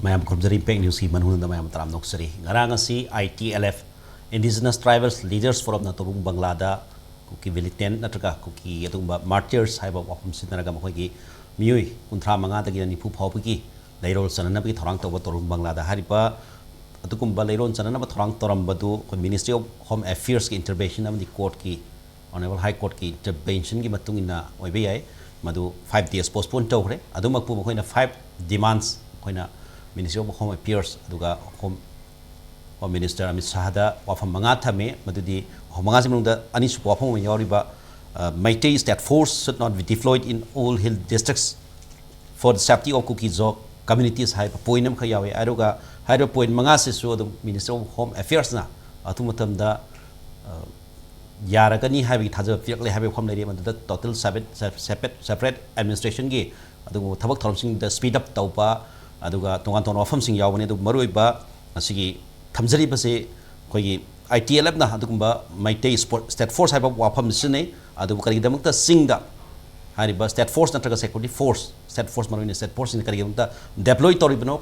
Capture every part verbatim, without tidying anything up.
ꯃꯌꯥꯝ ꯈꯨꯔꯨꯝꯖꯔꯤ, ꯏꯝꯄꯦꯛ ꯅ꯭ꯌꯨꯁꯀꯤ ꯃꯅꯨꯡꯗ ꯃꯌꯥꯝ ꯇꯔꯥꯝꯅ ꯑꯣꯛꯆꯔꯤ꯫ ꯉꯔꯥꯡ ꯑꯁꯤ I T L F, Indigenous Tribals Leaders Forum-ꯅ ꯇꯣꯔꯨꯡ ꯕꯪꯒ꯭ꯂꯥꯗ ꯀꯨꯀꯤ ꯃꯤꯂꯤꯇꯦꯟ ꯅꯠꯇ꯭ꯔꯒ ꯀꯨꯀꯤ ꯑꯗꯨꯒꯨꯝꯕ martyrs ꯍꯥꯏꯕ ꯋꯥꯐꯝ ꯁꯤꯖꯤꯟꯅꯔꯒ ꯃꯈꯣꯏꯒꯤ ꯃꯤꯑꯣꯏ ꯀꯨꯟꯊ꯭ꯔꯥ ꯃꯉꯥꯗꯒꯤꯅ ꯅꯤꯐꯨ ꯐꯥꯎꯕꯒꯤ ꯂꯩꯔꯣꯜ ꯆꯟꯅꯅꯕꯒꯤ ꯊꯧꯔꯥꯡ ꯇꯧꯕ ꯇꯣꯔꯨꯡ ꯕꯪꯒ꯭ꯂꯥꯗ꯫ ꯍꯥꯏꯔꯤꯕ ꯑꯗꯨꯒꯨꯝꯕ ꯂꯩꯔꯣꯜ ꯆꯟꯅꯅꯕ ꯊꯧꯔꯥꯡ ꯇꯧꯔꯝꯕꯗꯨ ꯑꯩꯈꯣꯏ Ministry of Home Affairs-ꯀꯤ intervention ꯑꯃꯗꯤ court-ꯀꯤ, Honourable High Court-ꯀꯤ intervention-ꯒꯤ ꯃꯇꯨꯡ ꯏꯟꯅ ꯑꯣꯏꯕ ꯌꯥꯏ꯫ ꯃꯗꯨ five days postpone ꯇꯧꯈ꯭ꯔꯦ꯫ ꯑꯗꯨꯃꯛꯄꯨ ꯃꯈꯣꯏꯅ five demands ꯑꯩꯈꯣꯏꯅ Ministry of Home Affairs ꯑꯗꯨꯒ Home, Home Minister ꯑꯃꯤꯠ ꯁꯥꯍꯗ ꯋꯥꯐꯝ ꯃꯉꯥ ꯊꯝꯃꯤ꯫ ꯃꯗꯨꯗꯤ ꯋꯥꯐꯝ ꯃꯉꯥꯁꯤ ꯃꯅꯨꯡꯗ ꯑꯅꯤꯁꯨꯕ ꯋꯥꯐꯝ ꯑꯣꯏꯅ ꯌꯥꯎꯔꯤꯕ, ꯑ, Meitei State Force should not be deployed in all hill districts for the safety of Kuki-Zo communities ꯍꯥꯏꯕ point ꯑꯃꯈꯛ ꯌꯥꯎꯏ꯫ ꯑꯗꯨꯒ ꯍꯥꯏꯔꯤꯕ point ꯃꯉꯥꯁꯤꯁꯨ ꯑꯗꯨꯝ Ministry of Home Affairs-ꯅ ꯑꯊꯨꯕ ꯃꯇꯝꯗ, ꯑ, ꯌꯥꯔꯒꯅꯤ ꯍꯥꯏꯕꯒꯤ ꯊꯥꯖꯕ ꯄꯤꯔꯛꯂꯦ ꯍꯥꯏꯕꯒꯤ ꯋꯥꯐꯝ ꯂꯩꯔꯤ꯫ ꯃꯗꯨꯗ total separate, separate, separate administration-ꯒꯤ ꯑꯗꯨꯒꯨꯝꯕ ꯊꯕꯛ ꯊꯧꯔꯝꯁꯤꯡꯗ speed up ꯇꯧꯕ, ꯑꯗꯨꯒ ꯇꯣꯉꯥꯟ ꯇꯣꯉꯥꯟꯕ ꯋꯥꯐꯝꯁꯤꯡ ꯌꯥꯎꯕꯅꯤ꯫ ꯑꯗꯨꯕꯨ ꯃꯔꯨꯑꯣꯏꯕ ꯉꯁꯤꯒꯤ ꯊꯝꯖꯔꯤꯕꯁꯤ ꯑꯩꯈꯣꯏꯒꯤ I T L F-ꯅ ꯑꯗꯨꯒꯨꯝꯕ Meitei Sport-, State Force ꯍꯥꯏꯕ ꯋꯥꯐꯝ ꯁꯤꯖꯤꯟꯅꯩ꯫ ꯑꯗꯨꯕꯨ ꯀꯔꯤꯒꯤꯗꯃꯛꯇ ꯆꯤꯡꯗ ꯍꯥꯏꯔꯤꯕ State Force ꯅꯠꯇ꯭ꯔꯒ security force, State Force, ꯃꯔꯨꯑꯣꯏꯅ State Force-ꯁꯤꯡꯅ ꯀꯔꯤꯒꯤꯗꯃꯛꯇ deploy ꯇꯧꯔꯤꯕꯅꯣ,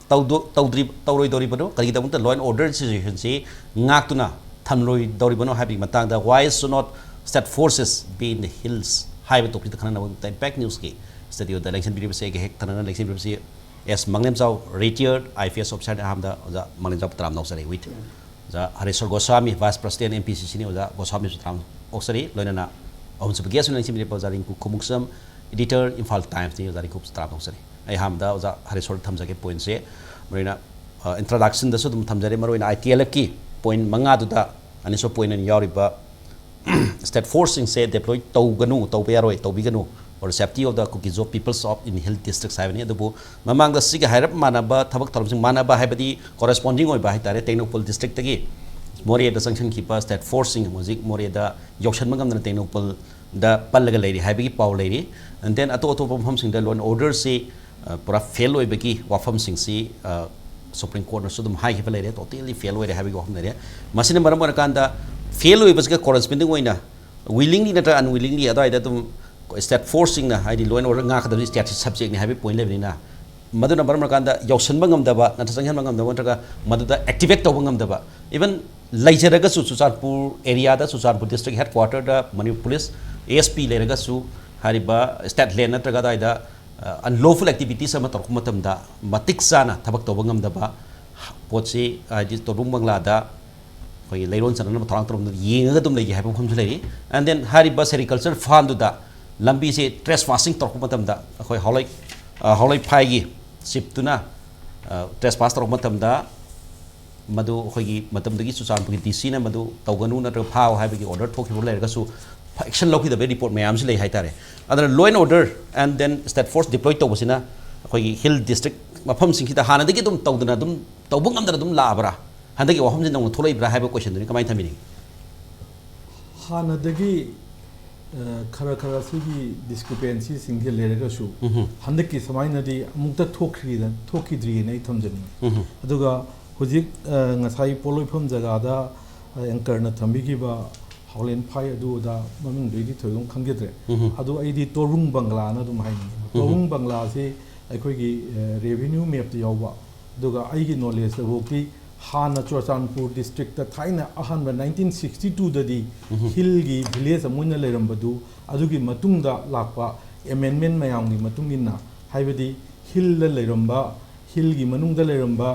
ꯇꯧꯗꯣ-, ꯇꯧꯗ꯭ꯔꯤ-, ꯇꯧꯔꯣꯏꯗꯧꯔꯤꯕꯅꯣ, ꯀꯔꯤꯒꯤꯗꯃꯛꯇ law and order situation-ꯁꯤ ꯉꯥꯛꯇꯨꯅ ꯊꯝꯂꯣꯏꯗꯧꯔꯤꯕꯅꯣ ꯍꯥꯏꯕꯒꯤ ꯃꯇꯥꯡꯗ, "Why should not state forces be in the hills?" ꯍꯥꯏꯕ topic-ꯇ ꯈꯟꯅꯅꯕ ꯏꯝꯄꯦꯛ ꯅ꯭ꯌꯨꯁꯀꯤ studio-ꯗ ꯂꯦꯡꯁꯤꯟꯕꯤꯔꯤꯕꯁꯤ ꯑꯩꯒ ꯍꯦꯛ ꯊꯪꯅꯅ ꯂꯦꯡꯁꯤꯟꯕꯤꯔꯤꯕꯁꯤ ꯑꯦꯁ ꯃꯪꯂꯦꯝꯖꯥꯎ, retired I P S officer-ꯅꯤ꯫ ꯑꯍꯥꯟꯕꯗ ꯑꯣꯖꯥ ꯃꯪꯂꯦꯝꯖꯥꯎ ꯇꯔꯥꯝꯅ ꯑꯣꯛꯆꯔꯤ꯫ With ꯑꯣꯖꯥ ꯍꯔꯦꯁ꯭ꯋꯔ Goswami, Vice President, M P C C-ꯅꯤ꯫ ꯑꯣꯖꯥ ꯒꯣꯁ꯭ꯋꯥꯃꯤꯁꯨ ꯇꯔꯥꯝꯅ ꯑꯣꯛꯆꯔꯤ꯫ ꯂꯣꯏꯅꯅ ꯑꯍꯨꯝꯁꯨꯕ guest ꯑꯣꯏꯅ ꯂꯦꯡꯁꯤꯟꯕꯤꯔꯤꯕ ꯑꯣꯖꯥ ꯔꯤꯡꯀꯨ ꯈꯣꯡꯎꯞꯁꯝ, editor, Imphal Times-ꯅꯤ꯫ ꯑꯣꯖꯥ ꯔꯤꯡꯀꯨꯁꯨ ꯇꯔꯥꯝꯅ ꯑꯣꯛꯆꯔꯤ꯫ ꯑꯩ ꯑꯍꯥꯟꯕꯗ ꯑꯣꯖꯥ ꯍꯔꯦꯁ꯭ꯋꯔꯗ ꯊꯝꯖꯒꯦ point-ꯁꯦ꯫ ꯃꯔꯨꯑꯣꯏꯅ, ꯑ, introduction-ꯗꯁꯨ ꯑꯗꯨꯝ ꯊꯝꯖꯔꯦ꯫ ꯃꯔꯨꯑꯣꯏꯅ I T L F-ꯀꯤ point ꯃꯉꯥꯗꯨꯗ ꯑꯅꯤꯁꯨꯕ point ꯑꯣꯏꯅ ꯌꯥꯎꯔꯤꯕ State Force-ꯁꯤꯡꯁꯦ deploy ꯇꯧꯒꯅꯨ, ꯇꯧꯕ ꯌꯥꯔꯣꯏ, ꯇꯧꯕꯤꯒꯅꯨ, for safety of the Kuki-Zo peoples of in hill districts ꯍꯥꯏꯕꯅꯤ꯫ ꯑꯗꯨꯕꯨ ꯃꯃꯥꯡꯗ ꯁꯤꯒ ꯍꯥꯏꯔꯞ ꯃꯥꯟꯅꯕ ꯊꯕꯛ ꯊꯧꯔꯝꯁꯤꯡ, ꯃꯥꯟꯅꯕ ꯍꯥꯏꯕꯗꯤ corresponding ꯑꯣꯏꯕ ꯍꯥꯏꯇꯥꯔꯦ, ꯇꯦꯡꯅꯧꯄꯜ district-ꯇꯒꯤ ꯃꯣꯔꯦꯗ ꯆꯪꯁꯤꯟꯈꯤꯕ State Force-ꯁꯤꯡ ꯍꯧꯖꯤꯛ ꯃꯣꯔꯦꯗ ꯌꯧꯁꯟꯕ ꯉꯝꯗꯅ ꯇꯦꯡꯅꯧꯄꯜꯗ ꯄꯜꯂꯒ ꯂꯩꯔꯤ ꯍꯥꯏꯕꯒꯤ ꯄꯥꯎ ꯂꯩꯔꯤ꯫ And then ꯑꯇꯣꯞ ꯑꯇꯣꯞꯄ ꯃꯐꯝꯁꯤꯡꯗ law and order-ꯁꯤ, ꯑ, ꯄꯨꯔꯥ fail ꯑꯣꯏꯕꯒꯤ ꯋꯥꯐꯝꯁꯤꯡꯁꯤ, ꯑ, Supreme Court-ꯅꯁꯨ ꯑꯗꯨꯝ ꯍꯥꯏꯈꯤꯕ ꯂꯩꯔꯦ, totally fail ꯑꯣꯏꯔꯦ ꯍꯥꯏꯕꯒꯤ ꯋꯥꯐꯝ ꯂꯩꯔꯦ꯫ ꯃꯁꯤꯅ ꯃꯔꯝ ꯑꯣꯏꯔꯀꯥꯟꯗ fail ꯑꯣꯏꯕꯁꯤꯒ corresponding ꯑꯣꯏꯅ willingly ꯅꯠꯇ꯭ꯔꯒ unwillingly ꯑꯗꯨꯋꯥꯏꯗ ꯑꯗꯨꯝ State Force-ꯁꯤꯡꯅ, ꯍꯥꯏꯗꯤ law and order ꯉꯥꯛꯀꯗꯕꯁꯤ state-ꯁꯤ subject-ꯅꯤ ꯍꯥꯏꯕꯒꯤ point ꯂꯩꯕꯅꯤꯅ, ꯃꯗꯨꯅ ꯃꯔꯝ ꯑꯣꯏꯔꯀꯥꯟꯗ ꯌꯧꯁꯤꯟꯕ ꯉꯝꯗꯕ ꯅꯠꯇ꯭ꯔꯒ ꯆꯪꯁꯤꯟꯕ ꯉꯝꯗꯕ ꯅꯠꯇ꯭ꯔꯒ ꯃꯗꯨꯗ ꯑꯦꯛꯇꯤꯚꯦꯠ ꯇꯧꯕ ꯉꯝꯗꯕ, ꯏꯚꯟ ꯂꯩꯖꯔꯒꯁꯨ ꯆꯨꯔꯆꯥꯟꯄꯨꯔ ꯑꯦꯔꯤꯌꯥꯗ, ꯆꯨꯔꯆꯥꯟꯄꯨꯔ ꯗꯤꯁꯇ꯭ꯔꯤꯛ ꯍꯦꯗ ꯀ꯭ꯋꯥꯔꯇꯔꯗ Manipur police, A S P ꯂꯩꯔꯒꯁꯨ ꯍꯥꯏꯔꯤꯕ ꯁ꯭ꯇꯦꯠ ꯂꯦꯟ ꯅꯠꯇ꯭ꯔꯒ ꯑꯗꯨꯋꯥꯏꯗ ꯑꯟꯂꯣꯐꯨꯜ ꯑꯦꯛꯇꯤꯚꯤꯇꯤꯁ ꯑꯃ ꯇꯧꯔꯛꯄ ꯃꯇꯝꯗ ꯃꯇꯤꯛ ꯆꯥꯅ ꯊꯕꯛ ꯇꯧꯕ ꯉꯝꯗꯕ ꯄꯣꯠꯁꯤ, ꯍꯥꯏꯗꯤ ꯇꯣꯔꯕꯨꯡ ꯕꯪꯒ꯭ꯂꯥꯗ ꯑꯩꯈꯣꯏꯒꯤ ꯂꯩꯔꯣꯟ ꯆꯟꯅꯅꯕ ꯊꯧꯔꯥꯡ ꯇꯧꯔꯝꯗꯅ ꯌꯦꯡꯉꯒ ꯑꯗꯨꯝ ꯂꯩꯒꯦ ꯍꯥꯏꯕ ꯃꯐꯝꯁꯨ ꯂꯩꯔꯤ꯫ ꯑꯦꯟ ꯗꯦꯟ ꯍꯥꯏꯔꯤꯕ ꯁꯦꯔꯤꯀꯜꯆꯔ ꯐꯥꯟꯗꯨꯗ ꯂꯝꯕꯤꯁꯦ ꯇ꯭ꯔꯦꯁ ꯄꯥꯁꯤꯡ ꯇꯧꯔꯛꯄ ꯃꯇꯝꯗ ꯑꯩꯈꯣꯏ ꯍꯥꯎꯂꯩ, ꯑ, ꯍꯥꯎꯂꯩ ꯐꯥꯏꯒꯤ ꯆꯤꯞꯇꯨꯅ ꯇ꯭ꯔꯦꯁ ꯄꯥꯁ ꯇꯧꯔꯛꯄ ꯃꯇꯝꯗ ꯃꯗꯨ ꯑꯩꯈꯣꯏꯒꯤ ꯃꯇꯝꯗꯨꯒꯤ ꯆꯨꯔꯆꯥꯟꯄꯨꯔꯒꯤ ꯗꯤ ꯁꯤꯅ ꯃꯗꯨ ꯇꯧꯒꯅꯨ ꯅꯠꯇ꯭ꯔꯒ ꯐꯥꯎ ꯍꯥꯏꯕꯒꯤ ꯑꯣꯔꯗꯔ ꯊꯣꯛꯈꯤꯕ ꯂꯩꯔꯒꯁꯨ ꯑꯦꯛꯁꯟ ꯂꯧꯈꯤꯗꯕꯒꯤ ꯔꯤꯄꯣꯔꯠ ꯃꯌꯥꯝꯁꯨ ꯂꯩ ꯍꯥꯏꯇꯥꯔꯦ꯫ ꯑꯗꯨꯅ law and order and then state force deploy ꯇꯧꯕꯁꯤꯅ ꯑꯩꯈꯣꯏꯒꯤ ꯍꯤꯜ ꯗꯤꯁꯇ꯭ꯔꯤꯛ ꯃꯐꯝꯁꯤꯡꯁꯤꯗ ꯍꯥꯟꯅꯗꯒꯤ ꯑꯗꯨꯝ ꯇꯧꯗꯅ ꯑꯗꯨꯝ ꯇꯧꯕ ꯉꯝꯗꯅ ꯑꯗꯨꯝ ꯂꯥꯛꯑꯕ꯭ꯔꯥ? ꯍꯟꯗꯛꯀꯤ ꯋꯥꯐꯝꯁꯤ ꯅꯧꯅ ꯊꯣꯛꯂꯛꯏꯕ꯭ꯔꯥ ꯍꯥꯏꯕ ꯀꯣꯏꯁꯟꯗꯨꯅꯤ ꯀꯃꯥꯏꯅ ꯊꯝꯕꯤꯅꯤꯡꯉꯤ? ꯍꯥꯟꯅꯗꯒꯤ ꯑ, ꯈꯔ ꯈꯔ ꯁꯤꯒꯤ ꯗꯤꯁꯀ꯭ꯔꯤꯄꯦꯟꯁꯤꯁꯤꯡꯁꯦ ꯂꯩꯔꯒꯁꯨ ꯎꯝꯍꯨꯝ. ꯍꯟꯗꯛꯀꯤ ꯁꯨꯃꯥꯏꯅꯗꯤ ꯑꯃꯨꯛꯇ ꯊꯣꯛꯈ꯭ꯔꯤꯗ ꯊꯣꯛꯈꯤꯗ꯭ꯔꯤꯑꯅ ꯑꯩ ꯊꯝꯖꯅꯤꯡꯉꯤ꯫ ꯎꯝꯍꯨꯝ. ꯑꯗꯨꯒ ꯍꯧꯖꯤꯛ ꯑ, ꯉꯁꯥꯏ ꯄꯣꯠꯂꯣꯏꯐꯝ ꯖꯒꯥꯗ ꯑ, ꯑꯦꯡꯀꯔꯅ ꯊꯝꯕꯤꯈꯤꯕ ꯍꯥꯎꯂꯦꯟ ꯐꯥꯏ ꯑꯗꯨ ꯑꯗꯥ ꯃꯃꯤꯡꯗꯩꯗꯤ ꯊꯣꯏꯗꯣꯛ ꯈꯪꯖꯗ꯭ꯔꯦ꯫ ꯎꯝꯍꯨꯝ. ꯑꯗꯣ ꯑꯩꯗꯤ ꯇꯣꯔꯕꯨꯡ ꯕꯪꯒ꯭ꯂꯥꯅ ꯑꯗꯨꯝ ꯍꯥꯏꯅꯤꯡꯉꯤ꯫ ꯇꯣꯔꯕꯨꯡ ꯕꯪꯒ꯭ꯂꯥꯁꯤ ꯑꯩꯈꯣꯏꯒꯤ ꯔꯦꯚꯤꯅ꯭ꯌꯨ ꯃꯦꯞꯇ ꯌꯥꯎꯕ, ꯑꯗꯨꯒ ꯑꯩꯒꯤ ꯅꯣꯂꯦꯖꯇꯐꯥꯎꯗꯤ ꯍꯥꯟꯅ ꯆꯨꯔꯆꯥꯟꯄꯨꯔ ꯗꯤꯁꯇ꯭ꯔꯤꯛꯇ ꯊꯥꯏꯅ ꯑꯍꯥꯟꯕ ꯅꯥꯏꯟꯇꯤꯟ ꯁꯤꯛꯁꯇꯤ ꯇꯨꯗꯗꯤ ꯍꯤꯜꯒꯤ ꯚꯤꯂꯦꯖ ꯑꯃ ꯑꯣꯏꯅ ꯂꯩꯔꯝꯕꯗꯨ, ꯑꯗꯨꯒꯤ ꯃꯇꯨꯡꯗ ꯂꯥꯛꯄ ꯑꯦꯃꯦꯟꯃꯦꯟ ꯃꯌꯥꯝꯒꯤ ꯃꯇꯨꯡ ꯏꯟꯅ, ꯍꯥꯏꯕꯗꯤ ꯍꯤꯜꯗ ꯂꯩꯔꯝꯕ, ꯍꯤꯜꯒꯤ ꯃꯅꯨꯡꯗ ꯂꯩꯔꯝꯕ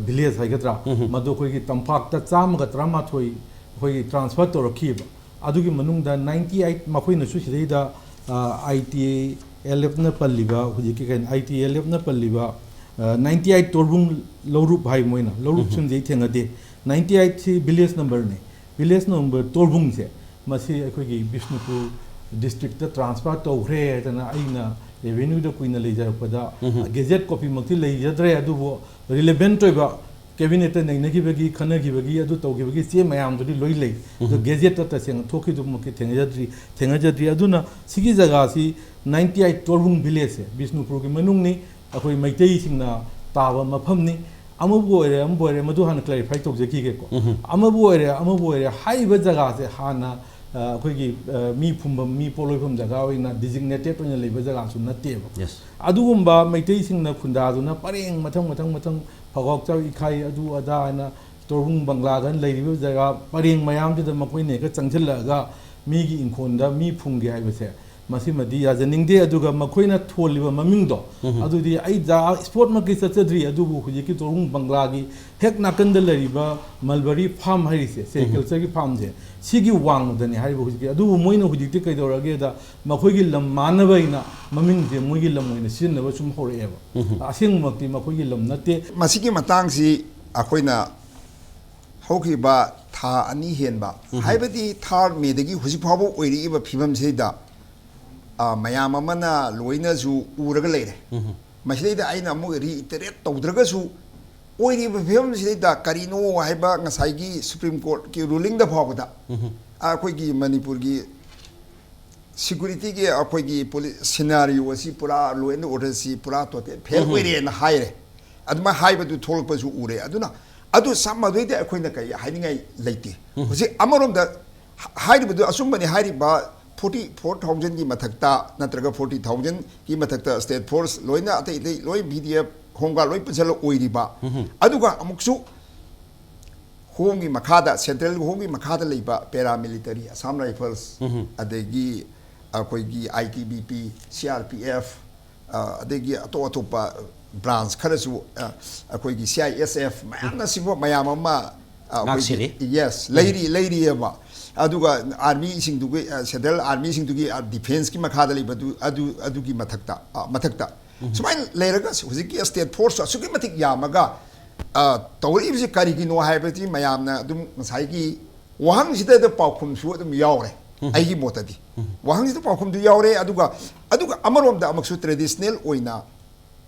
ꯚꯤꯂꯦꯖ ꯍꯥꯏꯒꯗ꯭ꯔꯥ, ꯎꯝꯍꯨꯝ. ꯃꯗꯨ ꯑꯩꯈꯣꯏꯒꯤ ꯇꯝꯄꯥꯛꯇ ꯆꯥꯝꯃꯒ ꯇꯔꯥꯃꯥꯊꯣꯏ ꯑꯩꯈꯣꯏꯒꯤ ꯇ꯭ꯔꯥꯟꯁꯐꯔ ꯇꯧꯔꯛꯈꯤꯕ꯫ ꯑꯗꯨꯒꯤ ꯃꯅꯨꯡꯗ ꯅꯥꯏꯟꯇꯤ ꯑꯩꯠ ꯃꯈꯣꯏꯅꯁꯨ ꯁꯤꯗꯩꯗ ꯑꯥꯏ ꯇꯤ ꯑꯦꯜ ꯑꯦꯐꯅ ꯄꯜꯂꯤꯕ, ꯍꯧꯖꯤꯛꯀꯤ ꯀꯩꯅꯣ ꯑꯥꯏ ꯇꯤ ꯑꯦꯜ ꯑꯦꯐꯅ ꯄꯜꯂꯤꯕ ꯅꯥꯏꯟꯇꯤ ꯑꯩꯠ ꯇꯣꯔꯕꯨꯡ ꯂꯧꯔꯨꯞ ꯍꯥꯏ ꯃꯣꯏꯅ ꯂꯧꯔꯨꯞꯁꯤꯡꯗꯤ ꯑꯩ ꯊꯦꯡꯅꯗꯦ꯫ ꯅꯥꯏꯟꯇꯤ ꯑꯩꯠꯁꯤ ꯚꯤꯂꯦꯖ ꯅꯝꯕꯔꯅꯤ꯫ ꯚꯤꯂꯦꯖ ꯅꯝꯕꯔ ꯇꯣꯔꯕꯨꯡꯁꯦ ꯃꯁꯤ ꯑꯩꯈꯣꯏꯒꯤ ꯕꯤꯁꯅꯨꯄꯨꯔ ꯗꯤꯁꯇ꯭ꯔꯤꯛꯇ ꯇ꯭ꯔꯥꯟꯁꯐꯔ ꯇꯧꯈ꯭ꯔꯦ ꯍꯥꯏꯗꯅ ꯑꯩꯅ ꯔꯦꯚꯦꯅ꯭ꯌꯨꯗ ꯀꯨꯏꯅ ꯂꯩꯖꯔꯛꯄꯗ ꯎꯝꯍꯨꯝ. ꯒꯦꯖꯦꯠ ꯀꯣꯄꯤꯃꯛꯇꯤ ꯂꯩꯖꯗ꯭ꯔꯦ, ꯑꯗꯨꯕꯨ ꯔꯤꯂꯦꯚꯦꯟꯠ ꯑꯣꯏꯕ ꯀꯦꯕꯤꯅꯦꯠꯇ ꯅꯩꯅꯈꯤꯕꯒꯤ, ꯈꯟꯅꯈꯤꯕꯒꯤ, ꯑꯗꯨ ꯇꯧꯈꯤꯕꯒꯤ ꯆꯦ ꯃꯌꯥꯝꯗꯨꯗꯤ ꯂꯣꯏ ꯂꯩ꯫ ꯑꯗꯣ ꯒꯦꯖꯦꯠꯇ ꯇꯁꯦꯡꯅ ꯊꯣꯛꯈꯤꯗꯨꯃꯛꯇꯤ ꯊꯦꯡꯅꯖꯗ꯭ꯔꯤ ꯊꯦꯡꯅꯖꯗ꯭ꯔꯤ ꯑꯗꯨꯅ ꯁꯤꯒꯤ ꯖꯒꯥꯁꯤ ꯅꯥꯏꯟꯇꯤ ꯑꯩꯠ ꯇꯣꯔꯕꯨꯡ ꯚꯤꯂꯦꯖꯁꯦ ꯕꯤꯁꯅꯨꯄꯨꯔꯒꯤ ꯃꯅꯨꯡꯅꯤ, ꯑꯩꯈꯣꯏ ꯃꯩꯇꯩꯁꯤꯡꯅ ꯇꯥꯕ ꯃꯐꯝꯅꯤ꯫ ꯑꯃꯕꯨ ꯑꯣꯏꯔꯦ ꯑꯃꯕꯨ ꯑꯣꯏꯔꯦ, ꯃꯗꯨ ꯍꯥꯟꯅ ꯀ꯭ꯂꯦꯔꯤꯐꯥꯏ ꯇꯧꯖꯈꯤꯒꯦꯀꯣ꯫ ꯑꯃꯕꯨ ꯑꯣꯏꯔꯦ ꯑꯃꯕꯨ ꯑꯣꯏꯔꯦ, ꯍꯥꯏꯔꯤꯕ ꯖꯒꯥꯁꯦ ꯍꯥꯟꯅ ꯑ, ꯑꯩꯈꯣꯏꯒꯤ, ꯑ, ꯃꯤ ꯐꯨꯝꯐꯝ, ꯃꯤ ꯄꯣꯠꯂꯣꯏꯐꯝ ꯖꯒꯥ ꯑꯣꯏꯅ designated ꯑꯣꯏꯅ ꯂꯩꯕ ꯖꯒꯥꯁꯨ ꯅꯠꯇꯦꯕ꯫ Yes. ꯑꯗꯨꯒꯨꯝꯕ ꯃꯩꯇꯩꯁꯤꯡꯅ ꯈꯨꯟꯗꯥꯗꯨꯅ ꯄꯔꯦꯡ ꯃꯊꯪ ꯃꯊꯪ ꯃꯊꯪ ꯐꯒꯥꯎꯆꯥꯎ ꯏꯈꯥꯏ ꯑꯗꯨ ꯑꯗꯥ ꯍꯥꯏꯅ ꯇꯣꯔꯕꯨꯡ ꯕꯪꯒ꯭ꯂꯥꯒ ꯂꯩꯔꯤꯕ ꯖꯒꯥ ꯄꯔꯦꯡ ꯃꯌꯥꯝꯁꯤꯗ ꯃꯈꯣꯏꯅ ꯍꯦꯛꯇ ꯆꯪꯁꯤꯜꯂꯛꯑꯒ ꯃꯤꯒꯤ ꯏꯪꯈꯣꯜꯗ ꯃꯤ ꯐꯨꯝꯒꯦ ꯍꯥꯏꯕꯁꯦ, ꯃꯁꯤꯃꯗꯤ ꯌꯥꯖꯅꯤꯡꯗꯦ꯫ ꯑꯗꯨꯒ ꯃꯈꯣꯏꯅ ꯊꯣꯜꯂꯤꯕ ꯃꯃꯤꯡꯗꯣ, ꯑꯗꯨꯗꯤ ꯑꯩ ꯖꯒꯥ spot ꯃꯛꯀꯤ ꯆꯠꯆꯗ꯭ꯔꯤ, ꯑꯗꯨꯕꯨ ꯍꯧꯖꯤꯛꯀꯤ ꯇꯣꯔꯕꯨꯡ ꯕꯪꯒ꯭ꯂꯥꯒꯤ ꯍꯦꯛ ꯅꯥꯀꯟꯗ ꯂꯩꯔꯤꯕ mulberry farm ꯍꯥꯏꯔꯤꯁꯦ, sericulture ꯒꯤ farm ꯁꯦ, ꯁꯤꯒꯤ ꯋꯥꯡꯃꯗꯅꯤ ꯍꯥꯏꯔꯤꯕ ꯍꯧꯖꯤꯛꯀꯤ꯫ ꯑꯗꯨꯕꯨ ꯃꯣꯏꯅ ꯍꯧꯖꯤꯛꯇꯤ ꯀꯩꯗꯧꯔꯒꯦꯗ, ꯃꯈꯣꯏꯒꯤ ꯂꯝ ꯃꯥꯟꯅꯕ ꯍꯥꯏꯅ ꯃꯃꯤꯡꯁꯦ ꯃꯣꯏꯒꯤ ꯂꯝ ꯑꯣꯏꯅ ꯁꯤꯖꯤꯟꯅꯕ ꯁꯨꯝ ꯍꯧꯔꯛꯑꯦꯕ꯫ ꯑꯁꯦꯡꯕꯃꯛꯇꯤ ꯃꯈꯣꯏꯒꯤ ꯂꯝ ꯅꯠꯇꯦ꯫ ꯃꯁꯤꯒꯤ ꯃꯇꯥꯡꯁꯤ ꯑꯩꯈꯣꯏꯅ ꯍꯧꯈꯤꯕ ꯊꯥ ꯑꯅꯤ ꯍꯦꯟꯕ, ꯍꯥꯏꯕꯗꯤ third May ꯗꯒꯤ ꯍꯧꯖꯤꯛ ꯐꯥꯎꯕ ꯑꯣꯏꯔꯛꯏꯕ ꯐꯤꯕꯝꯁꯤꯗ, ꯑ, ꯃꯌꯥꯝ ꯑꯃꯅ ꯂꯣꯏꯅꯁꯨ ꯎꯔꯒ ꯂꯩꯔꯦ꯫ ꯃꯁꯤꯗꯩꯗ ꯑꯩꯅ ꯑꯃꯨꯛ reiterate ꯇꯧꯗ꯭ꯔꯒꯁꯨ, ꯑꯣꯏꯔꯤꯕ ꯐꯤꯕꯝꯁꯤꯗꯩꯗ ꯀꯔꯤꯅꯣ ꯍꯥꯏꯕ ꯉꯁꯥꯏꯒꯤ Supreme Court ꯀꯤ ruling ꯗ ꯐꯥꯎꯕꯗ ꯑꯩꯈꯣꯏꯒꯤ ꯃꯅꯤꯄꯨꯔꯒꯤ security ꯒꯤ ꯑꯩꯈꯣꯏꯒꯤ police scenario ꯑꯁꯤ ꯄꯨꯔꯥ law and order ꯁꯤ ꯄꯨꯔꯥ total fail ꯑꯣꯏꯔꯦꯅ ꯍꯥꯏꯔꯦ꯫ ꯑꯗꯨꯃꯥꯏꯅ ꯍꯥꯏꯕꯗꯨ ꯊꯣꯛꯂꯛꯄꯁꯨ ꯎꯔꯦ꯫ ꯑꯗꯨꯅ ꯑꯗꯨ ꯆꯞ ꯃꯥꯟꯅꯩꯗꯤ ꯑꯩꯈꯣꯏꯅ ꯀꯔꯤ ꯍꯥꯏꯅꯤꯡꯉꯥꯏ ꯂꯩꯇꯦ꯫ ꯍꯧꯖꯤꯛ ꯑꯃꯔꯣꯝꯗ ꯍꯥꯏꯔꯤꯕꯗꯨ ꯑꯆꯨꯝꯕꯅꯤ꯫ ꯍꯥꯏꯔꯤꯕ forty four thousand ꯒꯤ ꯃꯊꯛꯇ ꯅꯠꯇ꯭ꯔꯒ forty thousand ꯒꯤ ꯃꯊꯛꯇ state force ꯂꯣꯏꯅ ꯑꯇꯩ ꯑꯇꯩ ꯂꯣꯏ B D F, Home Guard ꯂꯣꯏ ꯄꯨꯟꯁꯤꯜꯂ ꯑꯣꯏꯔꯤꯕ, ꯑꯗꯨꯒ ꯑꯃꯨꯛꯁꯨ Home ꯒꯤ ꯃꯈꯥꯗ, central Home ꯒꯤ ꯃꯈꯥꯗ ꯂꯩꯕ paramilitary, Assam Rifles, ꯑꯗꯒꯤ ꯑꯩꯈꯣꯏꯒꯤ I T B P, C R P F, ꯑ, ꯑꯗꯒꯤ ꯑꯇꯣꯞ ꯑꯇꯣꯞꯄ branch ꯈꯔꯁꯨ, ꯑ, ꯑꯩꯈꯣꯏꯒꯤ C I S F ꯃꯌꯥꯝꯅ ꯁꯤꯒꯨꯝꯕ ꯃꯌꯥꯝ ꯑꯃ, ꯑ, ꯑꯩꯈꯣꯏꯒꯤ, ꯉꯥꯛꯁꯦꯜꯂꯤ꯫ Yes, ꯂꯩꯔꯤ, ꯂꯩꯔꯤꯑꯕ꯫ ꯑꯗꯨꯒ army ꯁꯤꯡꯗꯨꯒꯤ, ꯑ, central army ꯁꯤꯡꯗꯨꯒꯤ, ꯑ, defence ꯀꯤ ꯃꯈꯥꯗ ꯂꯩꯕꯗꯨ, ꯑꯗꯨ, ꯑꯗꯨꯒꯤ ꯃꯊꯛꯇ, ꯑ, ꯃꯊꯛꯇ꯫ ꯁꯨꯃꯥꯏꯅ ꯂꯩꯔꯒ ꯍꯧꯖꯤꯛꯀꯤ state force ꯑꯁꯨꯛꯀꯤ ꯃꯇꯤꯛ ꯌꯥꯝꯃꯒ, ꯑ, ꯇꯧꯔꯛꯏꯕꯁꯤ ꯀꯔꯤꯒꯤꯅꯣ ꯍꯥꯏꯕꯗꯤ ꯃꯌꯥꯝꯅ ꯑꯗꯨꯝ ꯉꯁꯥꯏꯒꯤ ꯋꯥꯍꯪꯁꯤꯗ ꯄꯥꯎꯈꯨꯝꯁꯨ ꯑꯗꯨꯝ ꯌꯥꯎꯔꯦ꯫ ꯑꯩꯒꯤ ꯃꯣꯠꯇꯗꯤ ꯋꯥꯍꯪꯁꯤꯗ ꯄꯥꯎꯈꯨꯝꯁꯨ ꯌꯥꯎꯔꯦ꯫ ꯑꯗꯨꯒ, ꯑꯗꯨꯒ ꯑꯃꯔꯣꯝꯗ ꯑꯃꯨꯛꯁꯨ traditional ꯑꯣꯏꯅ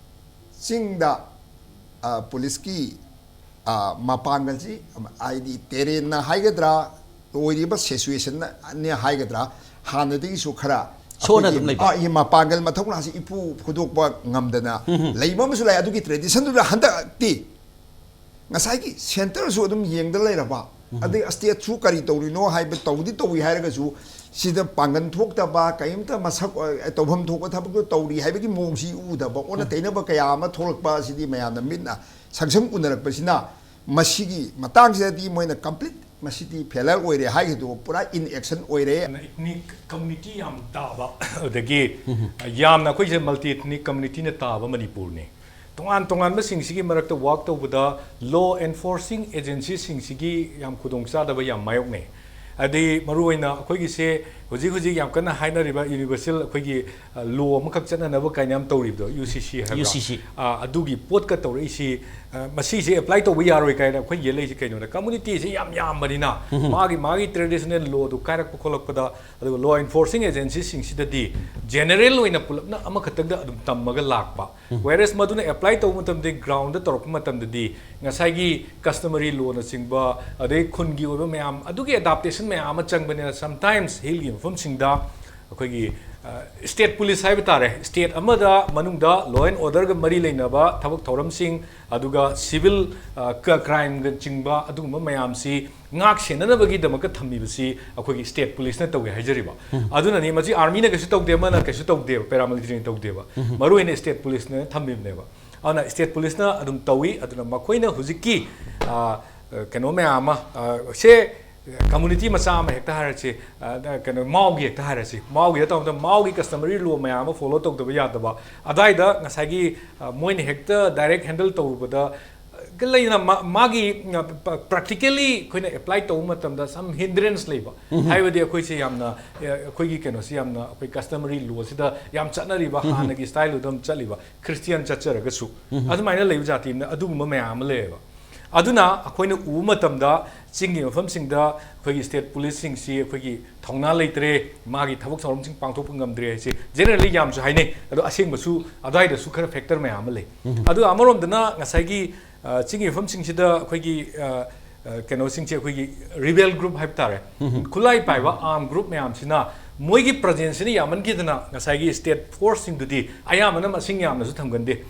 ꯆꯤꯡꯗ, ꯑ, police ꯀꯤ, ꯑ, ꯃꯄꯥꯡꯒꯜꯁꯤ, ꯍꯥꯏꯗꯤ terrain ꯅ ꯍꯥꯏꯒꯗ꯭ꯔꯥ, ꯑꯣꯏꯔꯤꯕ situation ꯅ ꯍꯥꯏꯒꯗ꯭ꯔꯥ, ꯍꯥꯟꯅꯗꯒꯤꯁꯨ ꯈꯔ ꯁꯣꯟꯅ ꯑꯩꯈꯣꯏꯒꯤ, ꯑꯗꯨꯝ ꯂꯩꯕ꯫ ꯑ, ꯃꯄꯥꯡꯒꯜ ꯃꯊꯧꯅꯥꯁꯤ ꯏꯐꯨ ꯐꯨꯗꯣꯛꯄ ꯉꯝꯗꯅ ꯂꯩꯕ ꯑꯃꯁꯨ ꯂꯩ꯫ ꯑꯗꯨꯒꯤ tradition ꯗꯨꯗ ꯍꯟꯗꯛꯇꯤ ꯉꯁꯥꯏꯒꯤ centre ꯁꯨ ꯑꯗꯨꯝ ꯌꯦꯡꯗ ꯂꯩꯔꯕ, ꯑꯗꯩ ꯁ꯭ꯇꯦꯠꯁꯨ ꯀꯔꯤ ꯇꯧꯔꯤꯅꯣ ꯍꯥꯏꯕ, ꯇꯧꯗꯤ ꯇꯧꯏ ꯍꯥꯏꯔꯒꯁꯨ ꯁꯤꯗ ꯄꯥꯡꯒꯜ ꯊꯣꯛꯇꯕ, ꯀꯔꯤꯝꯇ ꯃꯁꯛ, ꯑ, ꯇꯧꯐꯝ ꯊꯣꯛꯄ ꯊꯕꯛꯇꯣ ꯇꯧꯔꯤ ꯍꯥꯏꯕꯒꯤ ꯃꯑꯣꯡꯁꯤ ꯎꯗꯕ, ꯑꯣꯟꯅ ꯇꯩꯅꯕ ꯀꯌꯥ ꯑꯃ ꯊꯣꯛꯂꯛꯄ ꯑꯁꯤꯗꯤ ꯃꯌꯥꯝꯅ ꯃꯤꯠꯅ ꯁꯪ ꯁꯪ ꯎꯅꯔꯛꯄꯁꯤꯅ, ꯃꯁꯤꯒꯤ ꯃꯇꯥꯡꯁꯤꯗꯗꯤ ꯃꯣꯏꯅ complete ꯃꯁꯤꯗꯤ failure ꯑꯣꯏꯔꯦ ꯍꯥꯏꯒꯗꯧꯕ, ꯄꯨꯔꯥ inaction ꯑꯣꯏꯔꯦ꯫ Ethnic community ꯌꯥꯝ ꯇꯥꯕ, ꯑꯗꯒꯤ ꯌꯥꯝꯅ ꯑꯩꯈꯣꯏꯁꯦ multi ethnic communityꯅ ꯇꯥꯕ ꯃꯅꯤꯄꯨꯔꯅꯤ꯫ ꯇꯣꯉꯥꯟ ꯇꯣꯉꯥꯟꯕꯁꯤꯡꯁꯤꯒꯤ ꯃꯔꯛꯇ work ꯇꯧꯕꯗ law enforcing agencyꯁꯤꯡꯁꯤꯒꯤ ꯌꯥꯝ ꯈꯨꯗꯣꯡꯆꯥꯗꯕ ꯌꯥꯝ ꯃꯥꯌꯣꯛꯅꯩ꯫ ꯑꯗꯩ ꯃꯔꯨꯑꯣꯏꯅ ꯑꯩꯈꯣꯏꯒꯤꯁꯦ ꯍꯧꯖꯤꯛ ꯍꯧꯖꯤꯛ ꯌꯥꯝ ꯀꯟꯅ ꯍꯥꯏꯅꯔꯤꯕ universal ꯑꯩꯈꯣꯏꯒꯤ, ꯑ, law ꯑꯃꯈꯛ ꯆꯠꯅꯅꯕ ꯀꯥꯏꯅ ꯌꯥꯝ ꯇꯧꯔꯤꯕꯗꯣ, UCC ꯍꯥꯏꯕ꯭ꯔꯥ? UCC. ꯑ, ꯑꯗꯨꯒꯤ ꯄꯣꯠꯀ ꯇꯧꯔꯛꯏꯁꯤ, ꯑ, ꯃꯁꯤꯁꯦ apply ꯇꯧꯕ ꯌꯥꯔꯣꯏ ꯀꯥꯏꯅ ꯑꯩꯈꯣꯏ ꯌꯦꯠꯂꯛꯏꯁꯤ ꯀꯩꯅꯣꯗ, communityꯁꯤ ꯌꯥꯝ ꯌꯥꯝꯕꯅꯤꯅ ꯃꯥꯒꯤ ꯃꯥꯒꯤ traditional lawꯗꯨ ꯀꯥꯏꯔꯛꯄ ꯈꯣꯠꯂꯛꯄꯗ, ꯑꯗꯨꯒ law enforcing agencyꯁꯤꯡꯁꯤꯗꯗꯤ general ꯑꯣꯏꯅ ꯄꯨꯂꯞꯅ ꯑꯃꯈꯛꯇꯪꯗ ꯑꯗꯨꯝ ꯇꯝꯃꯒ ꯂꯥꯛꯄ꯫ Whereas ꯃꯗꯨꯅ apply ꯇꯧꯕ ꯃꯇꯝꯗ, groundꯗ ꯇꯧꯔꯛꯄ ꯃꯇꯝꯗꯗꯤ ꯉꯁꯥꯏꯒꯤ customary lawꯅꯆꯤꯡꯕ, ꯑꯗꯩ ꯈꯨꯟꯒꯤ ꯑꯣꯏꯕ ꯃꯌꯥꯝ ꯑꯗꯨꯒꯤ adaptation ꯃꯌꯥꯝ ꯑꯃ ꯆꯪꯕꯅꯤꯅ, sometimes hillꯒꯤ ꯃꯐꯝꯁꯤꯡꯗ ꯑꯩꯈꯣꯏꯒꯤ, ꯑ, state police ꯍꯥꯏꯕ ꯇꯥꯔꯦ, state ꯑꯃꯗ ꯃꯅꯨꯡꯗ law and orderꯒ ꯃꯔꯤ ꯂꯩꯅꯕ ꯊꯕꯛ ꯊꯧꯔꯝꯁꯤꯡ, ꯑꯗꯨꯒ civil, ꯑ, ꯀ-, crimeꯒ ꯆꯤꯡꯕ ꯑꯗꯨꯒꯨꯝꯕ ꯃꯌꯥꯝꯁꯤ ꯉꯥꯛ ꯁꯦꯟꯅꯅꯕꯒꯤꯗꯃꯛꯇ ꯊꯝꯃꯤꯕꯁꯤ ꯑꯩꯈꯣꯏꯒꯤ state policeꯅ ꯇꯧꯋꯦ ꯍꯥꯏꯖꯔꯤꯕ꯫ ꯑꯗꯨꯅꯅꯤ ꯃꯁꯤ armyꯅ ꯀꯩꯁꯨ ꯇꯧꯗꯦ, ꯑꯃꯅ ꯀꯩꯁꯨ ꯇꯧꯗꯦꯕ, paramilitaryꯅ ꯇꯧꯗꯦꯕ, ꯃꯔꯨꯑꯣꯏꯅ state policeꯅ ꯊꯝꯃꯤꯕꯅꯦꯕ꯫ ꯑꯗꯨꯅ state policeꯅ ꯑꯗꯨꯝ ꯇꯧꯏ꯫ ꯑꯗꯨꯅ ꯃꯈꯣꯏꯅ ꯍꯧꯖꯤꯛꯀꯤ, ꯑ, ꯀꯩꯅꯣ ꯃꯌꯥꯝ ꯑꯃ, ꯑ, ꯁꯦ community ꯃꯆꯥ ꯑꯃ ꯍꯦꯛꯇ ꯍꯥꯏꯔꯁꯤ, ꯑ, ꯀꯩꯅꯣ, ꯃꯥꯎꯒꯤ ꯍꯦꯛꯇ ꯍꯥꯏꯔꯁꯤ, ꯃꯥꯎꯒꯤ ꯍꯦꯛꯇ ꯇꯧꯕꯗ ꯃꯥꯎꯒꯤ customary law ꯃꯌꯥꯝ ꯑꯃ follow ꯇꯧꯗꯕ ꯌꯥꯗꯕ, ꯑꯗꯥꯏꯗ ꯉꯁꯥꯏꯒꯤ, ꯑ, ꯃꯣꯏꯅ ꯍꯦꯛꯇ direct handle ꯇꯧꯔꯨꯕꯗ, ꯑ, ꯂꯩꯗꯅ ꯃꯥ-, ꯃꯥꯒꯤ, ꯑ, ꯄ-, practically ꯑꯩꯈꯣꯏꯅ apply ꯇꯧꯕ ꯃꯇꯝꯗ some hindrance ꯂꯩꯕ꯫ ꯍꯥꯏꯕꯗꯤ ꯑꯩꯈꯣꯏꯁꯦ ꯌꯥꯝꯅ, ꯑ, ꯑꯩꯈꯣꯏꯒꯤ ꯀꯩꯅꯣꯁꯤ ꯌꯥꯝꯅ ꯑꯩꯈꯣꯏ customary lawꯁꯤꯗ ꯌꯥꯝ ꯆꯠꯅꯔꯤꯕ, ꯍꯥꯟꯅꯒꯤ styleꯗꯨꯗ ꯑꯗꯨꯝ ꯆꯠꯂꯤꯕ, Christian ꯆꯠꯆꯔꯒꯁꯨ꯫ ꯑꯗꯨꯃꯥꯏꯅ ꯂꯩꯕ ꯖꯥꯇꯤ ꯑꯃꯅ ꯑꯗꯨꯒꯨꯝꯕ ꯃꯌꯥꯝ ꯑꯃ ꯂꯩꯌꯦꯕ꯫ ꯑꯗꯨꯅ ꯑꯩꯈꯣꯏꯅ ꯎꯕ ꯃꯇꯝꯗ ꯆꯤꯡꯒꯤ ꯃꯐꯝꯁꯤꯡꯗ ꯑꯩꯈꯣꯏꯒꯤ state policeꯁꯤꯡꯁꯤ ꯑꯩꯈꯣꯏꯒꯤ ꯊꯧꯅꯥ ꯂꯩꯇ꯭ꯔꯦ, ꯃꯥꯒꯤ ꯊꯕꯛ ꯊꯧꯔꯝꯁꯤꯡ ꯄꯥꯡꯊꯣꯛꯄ ꯉꯝꯗ꯭ꯔꯦ ꯍꯥꯏꯁꯦ generally ꯌꯥꯝꯁꯨ ꯍꯥꯏꯅꯩ꯫ ꯑꯗꯣ ꯑꯁꯦꯡꯕꯁꯨ ꯑꯗꯨꯋꯥꯏꯗꯁꯨ ꯈꯔ factor ꯃꯌꯥꯝ ꯑꯃ ꯂꯩ꯫ ꯑꯗꯨꯒ ꯑꯃꯔꯣꯝꯗꯅ ꯉꯁꯥꯏꯒꯤ, ꯑ, ꯆꯤꯡꯒꯤ ꯃꯐꯝꯁꯤꯡꯁꯤꯗ ꯑꯩꯈꯣꯏꯒꯤ, ꯑ, ꯑ, ꯀꯩꯅꯣꯁꯤꯡꯁꯦ, ꯑꯩꯈꯣꯏꯒꯤ rebel group ꯍꯥꯏꯕ ꯇꯥꯔꯦ, ꯈꯨꯠꯂꯥꯏ ꯄꯥꯏꯕ arm group ꯃꯌꯥꯝꯁꯤꯅ ꯃꯣꯏꯒꯤ presenceꯁꯤꯅ ꯌꯥꯝꯃꯟꯈꯤꯗꯅ ꯉꯁꯥꯏꯒꯤ state forceꯁꯤꯡꯗꯨꯗꯤ ꯑꯌꯥꯝꯕꯅ ꯃꯁꯤꯡ ꯌꯥꯝꯅꯁꯨ ꯊꯝꯒꯟꯗꯦ꯫